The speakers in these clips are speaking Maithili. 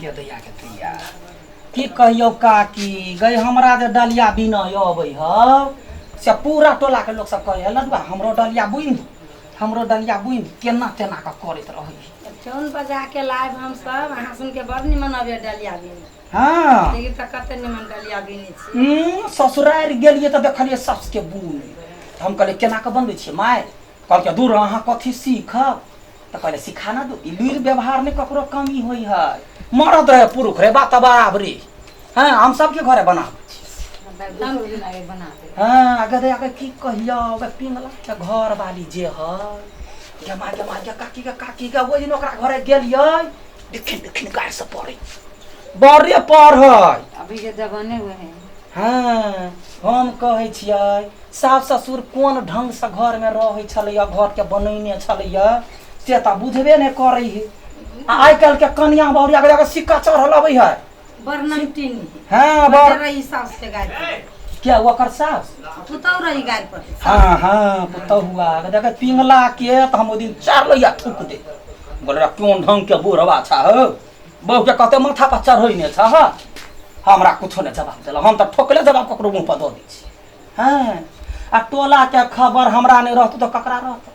गेदैया के दैया की कहियौ काकी गई हमरा जे डलिया बिना अबै हौ से पूरा टोला के लोग सब कहै है लडुआ हमरो डलिया बुनि दू हमरो डलिया बुनि दू केना तेना कऽ करैत रहै है। चौन बजा के लायब हम सब अहाँ सुन के बड़ निमन अबे डलिया बिन हँ देखी तऽ कते निमन डलिया बिनै छी ससुरारि गेलियै तऽ देखलियै सासके बुनै तऽ हम कहलियै केना कऽ बनबै छियै माय कहलकै दूर अहाँ कथी सीखब तऽ कहलियै सिखा ना दू ई लुरि व्यवहार नहि ककरो कमी होइ है मरद रहे पुरुख रहे बात तऽ बराबरे हँ हम सबके घरे बनाबै छी हँ अगर अगर की कहियौ अगर पिंगला के घर वाली जे है गे माय गे माय गे काकी गे काकी गे ओहि दिन ओकरा घरे गेलियै देखिन देखिन गाय सब पड़ै बड़े पर है अभी के जमाने हुए हैं हँ हम कहै छियै सास ससुर कोन ढङ्गसँ घरमे रहै छलैए घरके बनैने छलैए से तऽ बुझबे नहि करै है आ आइ काल्हिके कनिया बहुरिया के सिक्का चढ़ल अबै है बड़ नमटीन हँ बड़ रही सास के गाय पर क्या ओकर सास पुतहु रही गाय पर हँ हँ पुतहुआ देख पिंगला के तऽ हम ओहि दिन चार लोहिया थूक दे बोले कोन ढंग के बुढ़वा छा हो बहू के कते माथा पर चढ़ैने छ हमरा कुछो नहि जवाब देलक हम तऽ ठोकले जवाब ककरो मुँह पर दऽ दै छी हँ आ टोलाके खबर हमरा नहि रहतौ तऽ ककरा रहतौ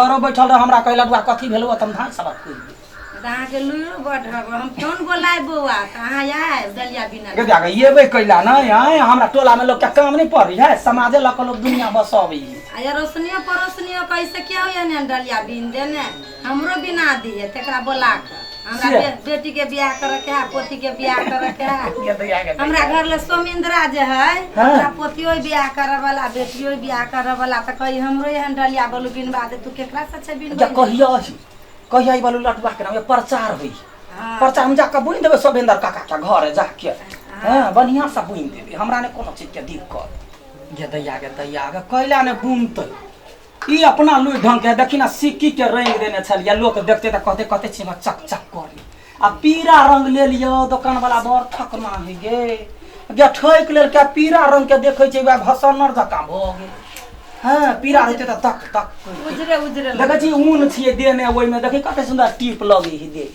घरो बैठल रह हमरा कहै लडुआ कथी भेलौ तऽ हम धान सबर खुलि देब तऽ अहाँके लुइरो बड हब हम फोन बोलाय बौआ तऽ अहाँ आयब डलिया बिना गे जाके एबै कैला नहि आँय हमरा टोलामे लोकके काम नहि पड़ै है समाजे लऽ कऽ लोक दुनिया बसबै है आ अड़ोसनियो पड़ोसनियो कैसे क्या होइए ने डलिया बिन देने हमरो बिना दिए तकरा बोला कऽ हमरा से? बेटी के बियाह करे के है पोती के बियाह करे के है गे दैया गे दैया। हमरा घर ले सोमिंद्रा जे है हाँ। हमरा पोतियो बियाह करे वाला बेटियो बियाह करे वाला तऽ कही हमरो एहन डलिया बोलू बिनबा दे तू केकरा से छै जा बिनबै कहिया ही कहिया ई बालू लटुआ के नाम प्रचार होई हाँ। प्रचार हम जाके बुनि देबै शोभेन्द्र काका के घर जाके हाँ बढ़िया से बुनि देबै हमरा नहि कोनो चीज के दिक्कत गे दैया गे दैया गे कैला ने बुनतै ई अपना लुइ ढंग के देखी ना सिक्की के रंग देने छलियै लोक देखते तऽ कहते कते छी चक चक करे आ पीरा रंग ले लियौ दोकान वाला बड़ ठकना है गे गे ठकि लेलकै पीरा रंग के देखै छै वएह घसन्नर जकाँ भऽ गेल हँ पीरा रहतै तऽ तक तक उजरे उजरे देखै छी ऊन छियै देने ओहिमे देखै कते सुन्दर टीप लगै है दे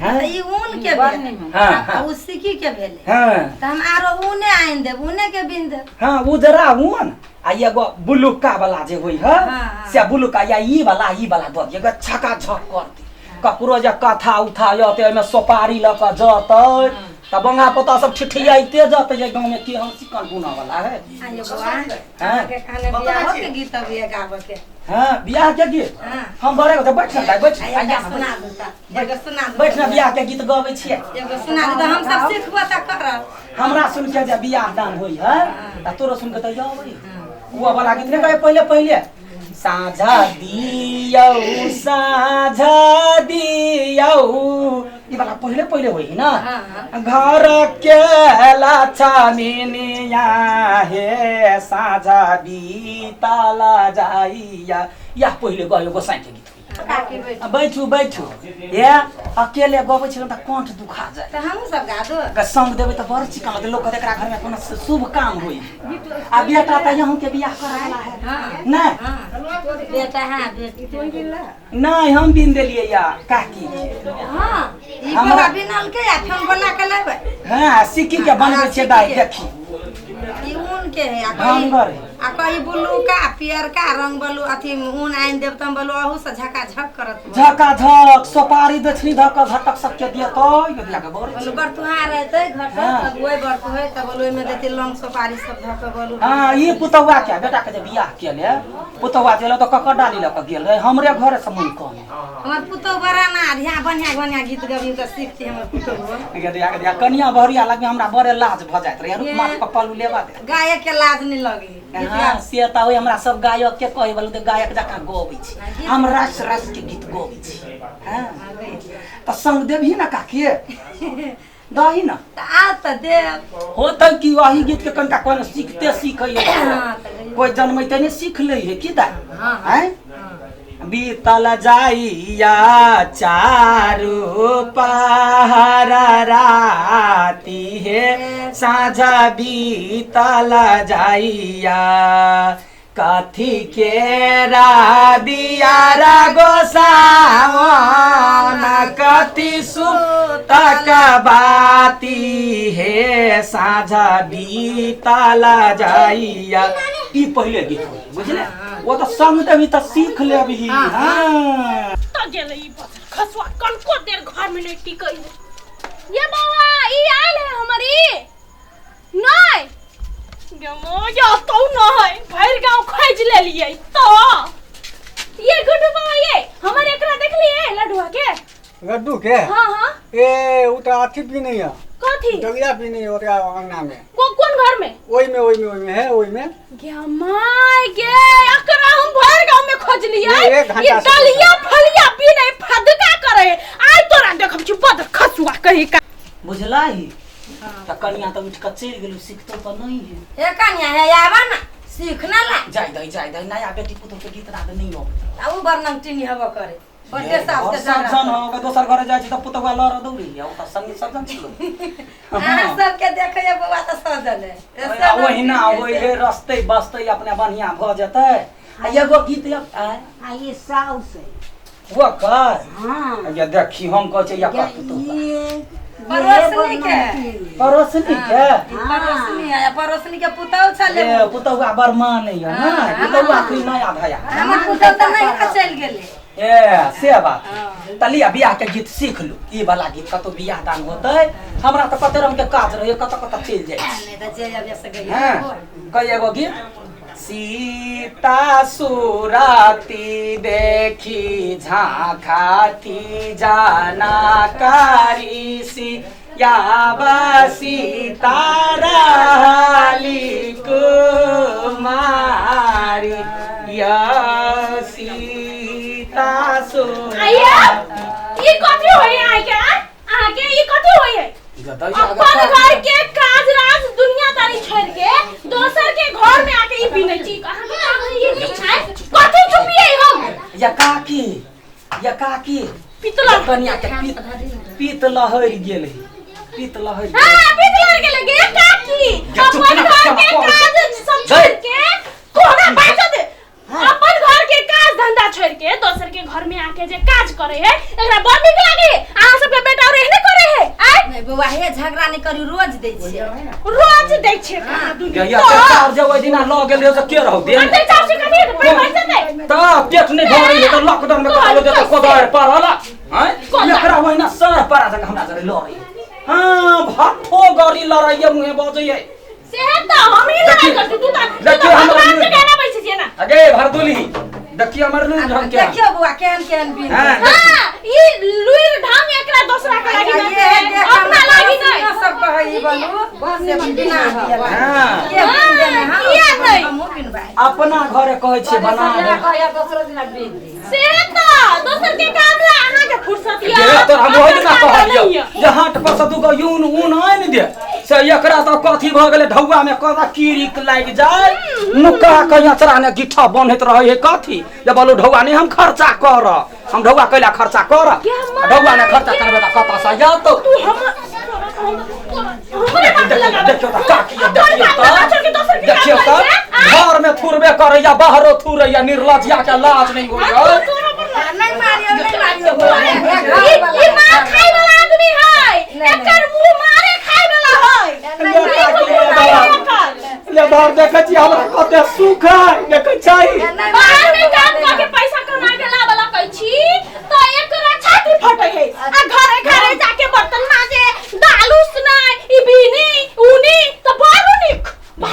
हँ तऽ ई ऊन के बड़ भेल निमन। हँ, आ हँ। ओ सिक्की के भेलै हँ तऽ हम आरो ऊने आनि देब ऊने के बिन देब हँ उजरा ऊन आ एगो बुलुका वाला जे होइ है हाँ, हाँ। से बुलुका या ई वाला ई वाला दऽ दियौ छका झक कर दी ककरो जे कथा उथा जतै ओहिमे सोपारी लऽ कऽ जतै तऽ बंगा पोता सब ठिठियाइते जतै जे गाँवमे केहन चिकन बुनऽ वाला है आ ये बौआ अहाँके कहने बियाहो के गीत अबैया गाबऽ के हँ बियाह के गीत हाँ। हम बड़े होते बैठ ना दाइ, बैठ आ ना, एकटा आइया ना, सुना दू तऽ एगो सुना दू बैठ ना बियाह के गीत गबै छियै एगो सुना दू तऽ हम सब सिखबो तऽ करब हमरा सुन के जे बियाह दान होइ है तऽ तोरो सुन के तऽ अबै ओ वाला गीत नहि गए पहिले पहिले साझा दियौ साझा दियौ ई वाला पहिले पहिले होइ है ना हाँ, हाँ। घर के लछमिनिया हे साझा बीतल जाइया यह पहिले गयो गोसाई के गीत होइ। काकी बैठ बैठू बैठू ए अकेले गबै छलहुँ तऽ कंठ दुखा जाय तऽ हमहूँ सब गा दो अगर संग देबै तऽ बड़ चिकन लगतै लोक कहतै एकरा घरमे कोनो शुभ काम होइ आ बेटा तऽ अहूँ के बियाह करे वाला है हाँ नहि हाँ बेटा है बेटी नहि हम बिन देलियै या काकी के हाँ ई हमरा- बला बिनल के आ फेन बना के लेबै हँ सिक्की के बनबै छियै दाइ देखी ई ऊन के है आ कही ढंगर है। आ कही ब्लू का पियरका रंग बलू अथी ऊन आनि देब तऽ हम बलू अहू से झकाझक करत झका झक सोपारी दक्षिणी धऽ कऽ घटक सबके दियतै यो दिया के बड़ बोलू बरतुहा रहतै घटक हाँ। तब ओहि बरतुहे तब बोलू ओहिमे देतै लौंग सोपारी सब धऽ कऽ बोलू हँ ई पुतौआ के बेटा के जे बियाह केले पुतौआ गेल तऽ ककर डाली लऽ कऽ गेल रहे हमरे घरे से मन कमे हमर पुतहु बड़ा ना धिया बढ़िया बढ़िया गीत गबी तऽ सीखती हमर पुतहु गे दिया गे दिया कनिया बहरिया लगे हमरा बड़े लाज भऽ जाइत रहे रुक माथ पर पल्लू लेबा दे गायक के लाज नहीं लगे हँ से तऽ ओहि हमरा सब गायक के कहै बलू तऽ गायक जकाँ गबै छी हम रस रस के गीत गबै छी हँ तऽ संग देबही ने काकी दही ने तऽ आब तऽ देब होतै कि वही गीत के कनिका कोन सीखते सीखै हाँ, तऽ गइयो। कोइ जनमैते नहि सीख लै है की दाइ हाँ, हाँ। आँय बीतल जाइया चारू पहर राती हे साँझ बीतल जाइया कथी के रादिया रा गोसावन कथी सुतक बाती हे साझा बीतल जाइया। ई पहिले गीत होइ बुझले, ओ तऽ संग देबही तऽ सीख लेबही। हाँ त गेलै ई बचल खसुआ कनको देर घर में नहीं टिकै है। ये बौआ ई आयल है हमर ई नहीं गमो या तो नहीं भरि गांव खोज लेलियै तो ये गुड्डू बाबा ये हमर एकरा देखलियै लड्डुआ के लड्डू के? हाँ हाँ। ए उ त अथी भी नहीं है, कथी डलिया भी नहीं है ओकरा अंगना में। कोन घर में? ओई में ओई में ओई में है ओई में। गे my गे एकरा हम भरि गांव में खोजलियै। एक घंटा ये से डलिया फलिया भी नहीं फदका करे आइ तोरा देखब छी बद खसुआ कही का बुझलही त कनिया त उठि कऽ चलि गेलू, सीखतो तऽ नहीं है। हे कनिया हे आवा ना सीख ना ला। जाय दही जाय दही, नया बेटी पुतोह के गीत नाद नहीं अबैत आ उ बरनम टीनी हबो करे बड्डे सास के सज्जन झगड़ा। हो के दोसर घरे जाइ छी तऽ पुतोह लड़ दौड़ी आ ओ तऽ संगी सज्जन छिलो। अहाँ सबके देखैया बौआ तऽ सजल है। ओहिना ओहे रस्ते बसते अपने बढ़िया भऽ जेतै। आ एगो गीत आय आ ये साउस है। वो कर हाँ ये देखी हम कहै छै एकर पुतोह ये पड़ोसनी के। पड़ोसनी के पड़ोसनी है, पड़ोसनी के पुतहु छलै। ए पुतहुआ बड़ मानै है ना, पुतहुआ कोई नया भया। हमर पुतहु तऽ नहीं चलि गेलै। ए से बात त लिया बियाह के गीत सीख लू। ई वाला गीत कतौ बियाह दान होतै, हमरा तऽ कते रंग के काज रहै, कतऽ कतऽ चलि जाइ छी। नहि तऽ जे अबै से गइया। हाँ कई एगो गीत सीता सुरती देखी झांखाती जाना कारी सी या सीता रहली कुमारी या सीता आइए ई कथी होय है के अहाँ के ई कथी होय है? अपन घर के काज राज दुनियादारी छोड़ के दोसर के घर में आके ई बिनै छी। अहाँ के काम है ई नहीं छै कथी चुपियै हम? या काकी या काकी पितला कनिया के पीत लहरि गेल है, पीत लहरि गेल। हां पीत लहरि गेल गे काकी। या चुप अपन ना, घर चुप के ना, काज सब गई। छोड़ के कोना बाजत अपन घर के काज धंधा छोड़ के दोसर के घर में आके जे काज करे है एकरा बड़ नीक लागे। अहाँ सब के बेटा और एहने करे है आय? नहीं बौआ हे झगड़ा नहीं करी, रोज दै छियै। रोज दै छियै कहाँ दुनिया। गैया ते चार जे ओहि दिना लऽ गेल रहे से के रहौ देन? अते चार से कथी हेतै? पैसा पैसा दै। त पेट नहीं भरै है त लॉकडाउन में कतौ जेतै कोदारि पड़ल हैं? कोदारि। एकरा ओहिना सर पड़ा जगह हमरा जरे लड़ै। हां भट्ठो गरी लड़ैये मुहे बजैये। से त हम ही लड़ाई करछु, तू त देखियो हमर भगवान से लुरि। कहना बैसै छियै ना। अगे भरदुली देखियो हमर लुरि ढंग के। देखियो बौआ केहन केहन बिन। हां हां ई लुरि ढंग एकरा दोसरा के लागी ये नहीं, देख, अपना लागी नहीं। सब कहै ई बोलू से बिना दिया। हां के बिन देने हां किया नहीं? हमहु बिनबाई। अपना घरे कहै छियै बना दे। दोसरो दिना बीन दी। से त दोसर के काम ला अहाँ के फुर्सत या गे तोर हम ओहि दिना अपना काम कहलियौ नहीं या। जे हाट पर से दूगो यून ऊन आनि दे से एकरा तऽ कथी भऽ गेलै ढौआ में कदा कीड़िक लागि जाय नुका के अचरा ने गिट्ठा बन्हैत रहै है कथी जे बोलू ढौआ नहीं हम खर्चा कर, हम ढौआ कैला खर्चा कर, ढौआ ने खर्चा करबै तऽ कतऽ से आयत? तू हम हमरे बात लगाबै। देखियौ तऽ काकी अपन देखियौ काम तऽ धंधा छोड़ के दोसर के काम देखियौ करै तऽ छै, आँय? घर में थुरबे करैया बाहरो थुरैया निर्लज्जिया के लाज नहीं होइया। नहीं मारियो नहीं मारियो बौआ। ई मार खाय वाला आदमी है, एकर मुंह मारे खाय वाला है। ले बाहर देखै छी हमरा कते सुख है देखै छै। बाहर में काम कऽ के पैसा कमा के लाबला कहै छी त एकरा छाती फटै है आ घरे घरे जाके बर्तन माजे दाल उसनाय ई बीनी ऊनी त बड़ नीक।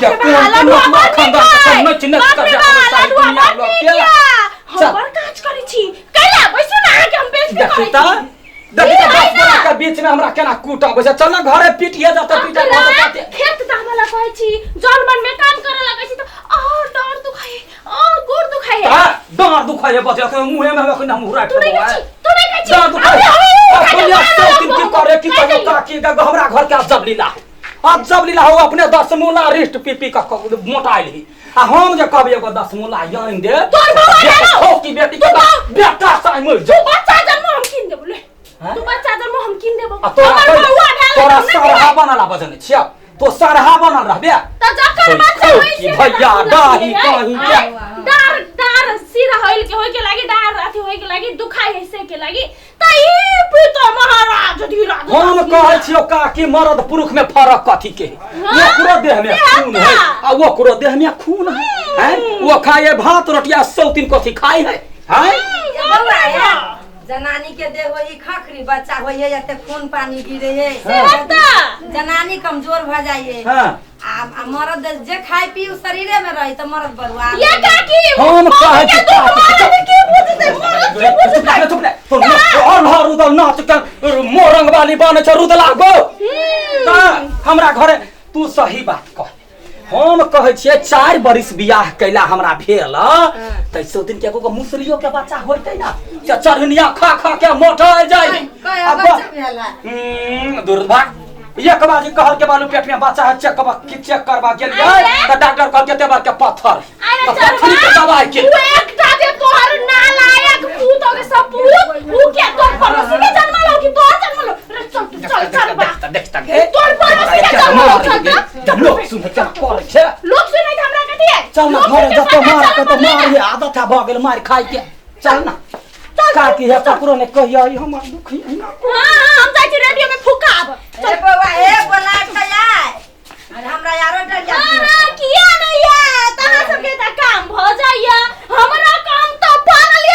या कोन कोन लोक खानदान के सब नोचि नोचि कऽ देखबै सारी दुनिया लोक के। हम चल। बड़ काज करै छी कैला बैसू ना अहाँके हम बेइज्जती देखी करै तऽ छी। देखी तऽ ई दस है ना। गोटा के बीच में हमरा केना कूटब छै, चल ना घरे पीटिए जेतै, पीटे अपना भऽ जेतै। खेत दामला कहै छी जन बन में काम करे लगै छी त आ डर दुखाइ आ गोर दुखाइ तऽ डाँर दुखाइ है बजे तऽ मुँहे में एखन हम हुरा तू नहीं ठेबौ, कहै छी, तू नहीं कहै छी। डाँर दुखाइ अरे, है। अरे, आ उठा के दुनिया मार सब दिन की लगबो। करे की नहीं कहियो नहीं। काकी के हमरा घर के अजब लीला है। अजब लीला हो अपने 10 मुला रिष्ट पी पी के मोटाइल ही आ हम जे कहबै एगो 10 मुला आनि दे तोर बौआ लेलौ। ठोकी बेटी के तू बा- बेटा साइ मरि तू जाओ। बच्चा जन्मो हम कीन देबो ले। हैं? तू बच्चा जन्मो हम कीन देबो। आ तोरा हमर बौआ भेल तोरा हम नहि सरहा कीनबै। बनला बजने छियौ। तो सरहा बनल रहबे। त जकर बच्चा होई की से भैया डाही कहीं के डार डार सीधा होइल के होय के लागी, डार अथी होय के लागी, दुखाई है से के लागी। त ई पुतो महाराज धीराज हम कहै छियौ काकी मर्द पुरुष में फरक कथी के है? ओकरो देह में खून है आ ओकरो देह में खून है, हैं? वो खाए भात रोटिया सौतीन कथी खाई है, हैं? बौआ हे, जनानी के देह होई खखरी, बच्चा होई है एते खून पानी गिरे है, जनानी कमजोर भ जाइए। हाँ। आ मर्द जे खाए पी उ शरीरे में रही त मर्द बरुआ। ये काकी हम कहै छी के दुख मारे के बुझते, मरद के बुझते। चुप रह, चुप रह। तो और हर रुदल नाच के मोरंग वाली बने छ रुदला गो। त हमरा घरे तू सही बात कह। हम कहै छियै 4 बरिस बियाह कैला हमरा भेल त सौ दिन के एगो मुसरियो के बच्चा होइतै ना, से चढ़निया खा खा के मोटा जाय। कया बच्चा भेल है? दुर्भाग एक बाजी कहल के बालू पेट में बच्चा है, चेक की चेक करवा गेलियै त डॉक्टर कहल के तेबर के पत्थर, अरे त पत्थरी के दवाई के उ एकटा जे तोहर नालायक पूत के सपूत उ के तोर पड़ोसी के जन्मलो कि तोर जन्मलो? रे चल तू चल चल बा देखता देखता गे तोर पड़ोसी के जन्मलो, चल त लोक सुन क्या करै छै, लोक सुनै त हमरा कथी है? चल ना लोक घरे सुनके जतो पता मार के चल तो मरले मार ना। ये आदत है भ गेल मार खाइ के। चल ना काकी है ककरो ने कहियो ई हमर दुखी है ना। हां हां हम जाइ छी रेडियो में फुकाब। ए बौआ हे, बोला के आय अरे हमरा यारो डरिया। हां हां किया नहीं है तहां सबके त काम भ जाइया, हमरा काम त पागल ये।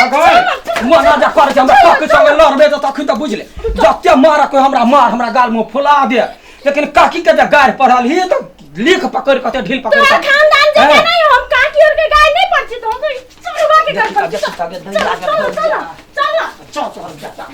मना जा कर हमरा काकी संगे लड़बे त तखन त बुझले जते मार कोई हमरा मार हमरा गाल मुंह फुला दे, लेकिन काकी के जे गारि पढ़ल ही त लिख पकड़ के ढील पकड़ तोहर के खानदान जे हैं? नहीं हम काकी और के गाय नहीं पड़ছি तो हम चढ़वा के कर देखी त, देखी त, चल चल चल चल चल चल जाता।